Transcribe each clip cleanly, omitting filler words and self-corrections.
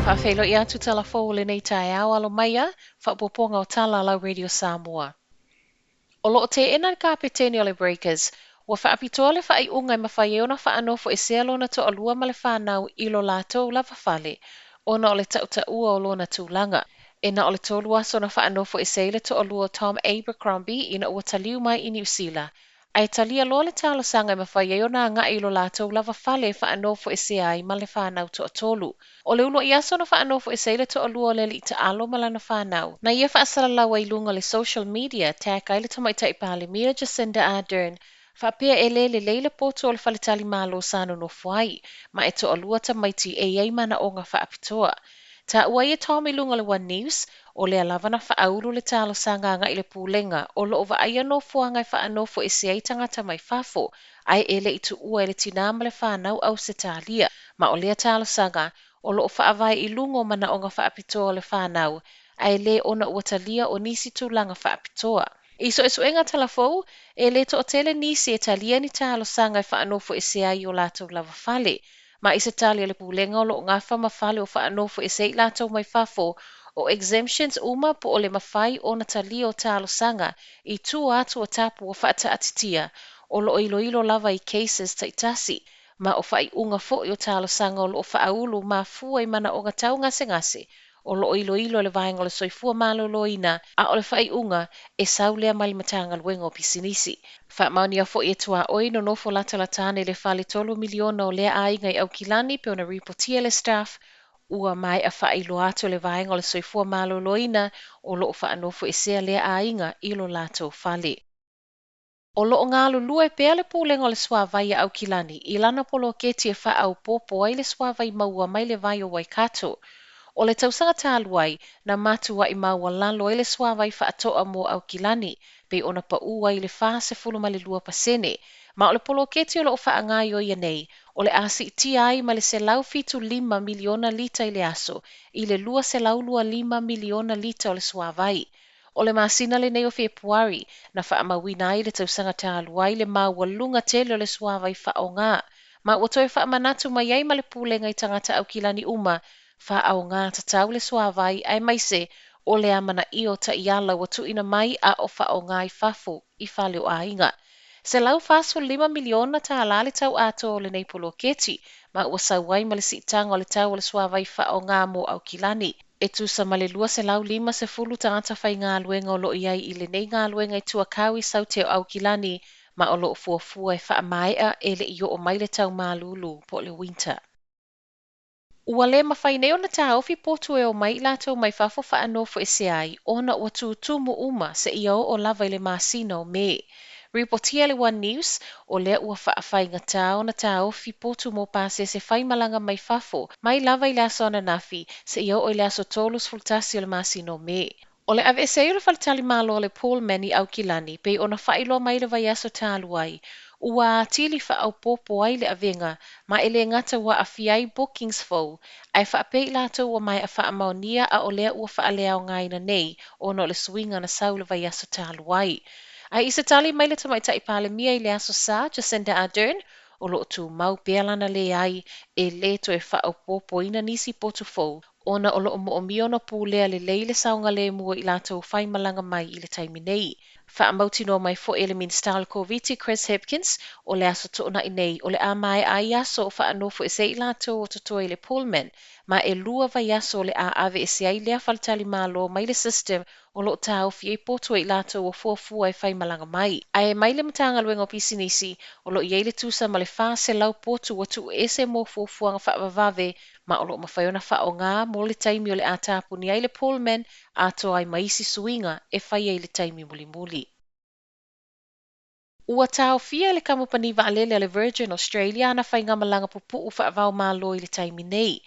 Faafeiloai atu tala fou o lenei taeao alo mai a faaopoopoga o tala a lau Radio Samoa. O lo o teena le kapeteni o le Breakers ua faapitoa le faaiuga e mafai ai ona faanofoesea lona toalua ma le fanau i lo latou lava fale ona o le tautaua o lona tulaga. E na o le 3 aso na faanofoesea ai le toalua o Tom Abercrombie ina ua taliu mai i Niu Sila, ae talia loa le talosaga e mafai ai ona agai i lo latou lava fale e faanofoesea ai ma le fanau toatolu. O le uluai aso na faanofoesea ai le toalua o le alii taalo ma lana fanau, na ia faasalalau ai i luga o le social media, tag ai le tamaitai Palemia Jacinda Ardern, faapea e le lelei le potu o le faletalimalo sa nonofo ai, ma e toalua tamaiti e i ai manaoga faapitoa. Taua ai e Tom i luga o le One News, o lea lava na faaulu le talosaga agai i le pulega o lo o vaaia nofoaga e faanofoesea ai tagata mai fafo, ae e le i tuua e le tinā ma le fanau Ausetalia. Ma o lea talosaga o lo o faavae i luga o manaoga faapitoa o le fanau, ae le ona ua talia o nisi tulaga faapitoa. I suesuega talafou, e le toatele nisi e talia ni talosaga e faanofoesea ai i o latou lava fale. Ma i se tali a le pulega o lo o gafa ma fale o faanofoesea ai i latou mai fafo, o exemptions uma po o le mafai ona talia o talosaga i tua atu o tapu ua faataatitia, o lo o iloilo lava i cases taitasi, ma o faaiuga foi o talosaga o lo o faaulu mafua i manaoga tau gasegase o lo o iloilo e le Vaega o le Soifua Maloloina, a o le faaiuga e sau lea mai le Matagaluega o Pisinisi. Faamaonia foi e tuaoi nonofo latalata ane i le fale 3 miliona o lea aiga i Aukilani pei ona ripotia e le Stuff ua maea faailoa atu e le Vaega o le Soifua Maloloina o lo o faanofoesea lea aiga i lo latou fale. O lo o galulue pea le Pulega o le Suavai a Aukilani i lana poloketi e faaopoopo ai le suavai maua mai le vai o Waikato. O le tausaga talu ai, na matuai maualalo ai le suavai faatoa mo Aukilani, pei ona pau ai i le 42%. Ma o le poloketi o lo o faagaoioia nei, o le a siitia ai mai le 175 miliona lita i le aso i le 225 miliona lita o le suavai. O le masina lenei o Fepuari, na faamauina ai le tausaga talu ai le maualuga tele o le suavai faaaoga, ma ua toe faamanatu mai ai ma le pulega i tagata Aukilani uma, faaaoga tatau le suavai aemaise o le amanaia o taiala ua tuuina mai a o faaaoga i fafo i fale o aiga. $145 miliona tālā le tau atoa o lenei poloketi, ma ua sau ai ma le siitaga o le tau o le suavai faaaoga mo Aukilani. E tusa ma le 250 tagata faigaluega o lo o i ai i lenei galuega i Tuakau i Saute o Aukilani, ma o lo o fuafua e faamaea e le i oo mai le tau malulu po o le winter. Ua le mafai nei ona taofi potu e omai i latou mai fafo faanofoesea ai ona ua tutumu uma seia oo lava i le masina o Me. Ripotia e le One News, o lea ua faafaigatā ona taofi potu mo pasese faimalaga mai fafo mai lava i le aso ananafi seia oo i le aso 31 o le masina o Me. O le aveese ai o le faletalimalo o le Pullman i Aukilani pei ona faailoa mai i le vaiaso talu ai, ua atili faaopoopo ai le avega ma e le gata ua aafia ai bookings fou, ae faapea i latou ua maea faamaonia a o lea ua faaleaogaina nei ona o le suiga na sau i le vaiaso talu ai. Ae i se tali mai le Tamaitai Palemia i le Aso Sa, Jacinda Ardern, o lo o tumau pea lana leai e le toe faaopoopoina nisi potu fou ona o lo o moomia ona pulea lelei le saogalemu o i latou faimalaga mai i le taimi nei. Faamautinoa mai foi e le Minisita o le Koviti Chris Hipkins, o le aso Toonai nei o le a maea ai aso o faanofoesea ai i latou o totoe i le Pullman, ma e 2 vaiaso o le a aveese ai lea faletalimalo mai le system o lo o taofi ai potu e i latou o fuafua e faimalaga mai. Ae mai le Matagaluega o Pisinisi, o lo o i ai le tusa ma le 400 potu ua tuuese mo fuafuaga faavavave ma o lo o mafai ona faaaoga mo le taimi o le a tapuni ai le Pullman atoa ai ma isi suiga e faia i le taimi mulimuli. Ua taofia e le kamupani vaalele a le Virgin Australia ana faigamalaga pupuu faava-o-Malo i le taimi nei.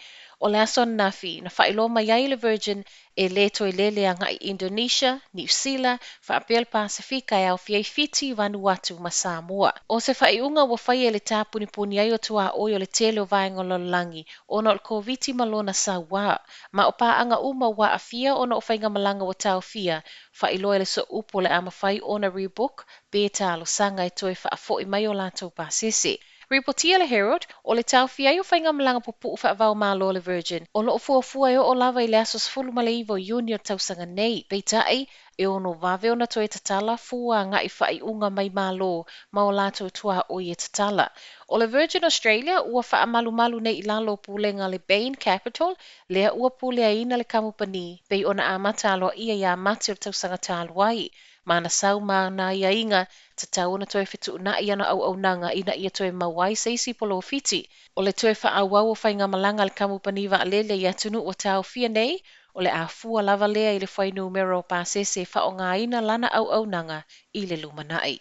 O le aso ananafi, na faailoa mai ai e le Virgin e le toe lele agai i Indonesia, Niu Sila, faapea le Pasefika e aofia ai Fiti, Vanuatu ma Samoa. O se faaiuga ua faia i le tāpunipuni ai o tuaoi o le tele o vaega o le lalolagi ona o le Koviti ma lona sauā. Ma o paaga uma ua aafia ona o faigamalaga ua taofia, faailoa e le sooupu o le a mafai ona rebook pe talosaga e toe faafoi mai o latou pasese. Ripotia le Herald, o le taofia ai o faigamalaga puupuu faava-o-Malo a le Virgin, o lo o fuafua e oo lava i le aso 19 o Iuni o le tausaga nei. Peitai, e ono vave ona toe tatala fua agai faaiuga mai Malo ma o latou tuaoi e tatala. O le Virgin Australia ua faamalumalu nei i lalo o pulega a le Bain Capital, lea ua puleaina le kamupani pei ona amata aloaia ia Mati o le tausaga talu ai. Ma ana sau ma ana aiaiga, tatau ona toe fetuunai ana auaunaga ina ia toe maua ai se isi polofiti. O le toe faaauau o faigamalaga a le kamupani vaalele i atunuu ua taofia nei, o le a fua lava lea i le fuainumera o pasese e faaaogaina lana auaunaga i le lumanai.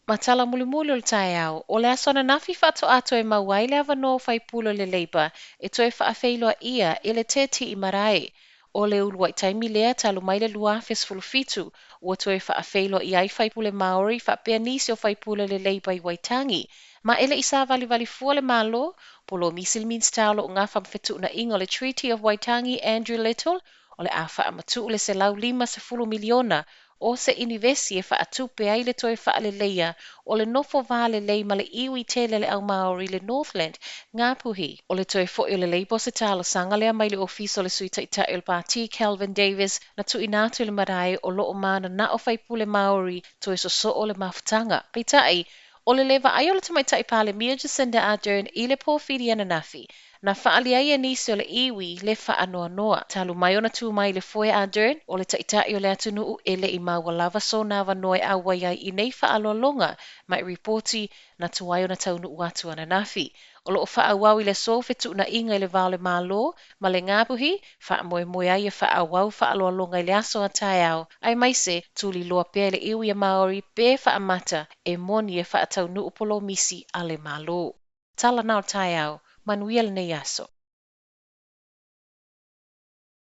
Ma tala mulimuli o le taeao, o le aso ananafi faatoa toe maua ai le avanoa o faipule o le Labour e toe faafeiloaia i le Te Tii Marae. O le uluai taimi lea talu mai le 2017 ua toe faafeiloaia ai faipule Māori faapea nisi o faipule o le Labour i Waitangi. Ma e le i savalivali fua le Malo, polomisi le Minisita o lo o gafa ma fetuunaiga o le Treaty of Waitangi Andrew Little, o le a faamatuu le $150 miliona o se inivesi e faatupe ai le toe faaleleia o le nofo va lelei ma le iwi tele a le au Māori i le Northland, Ngāpuhi. O le toe foi o le Labour o se talosaga lea mai le Ofisa o le Sui Taitai o le Pati Kelvin Davis na tuuina atu i le marae o lo o mananao faipule Māori toe sosoo le mafutaga. Peitai, o le le vaai o le Tamaitai Palemia Jacinda Ardern i le pōfili ananafi, na faaali ai e nisi o le iwi le faanoanoa. Talu mai ona tu mai i le foe Ardern, o le taitai o le atunuu e le i maua lava sona avanoa e auai ai i nei faaaloaloga ma e ripoti na tuai ona taunuu atu ananafi. O lo o faaauau i le aso fetuunaiga i le va o le Malo ma le Ngāpuhi, faamoemoe ai e faaauau faaaloaloga i le aso a taeao, aemaise tuliloa pea i le iwi a Māori pe faamata e moni e faataunuu polomisi a le Malo. Tala na o le taeao, manuia lenei aso.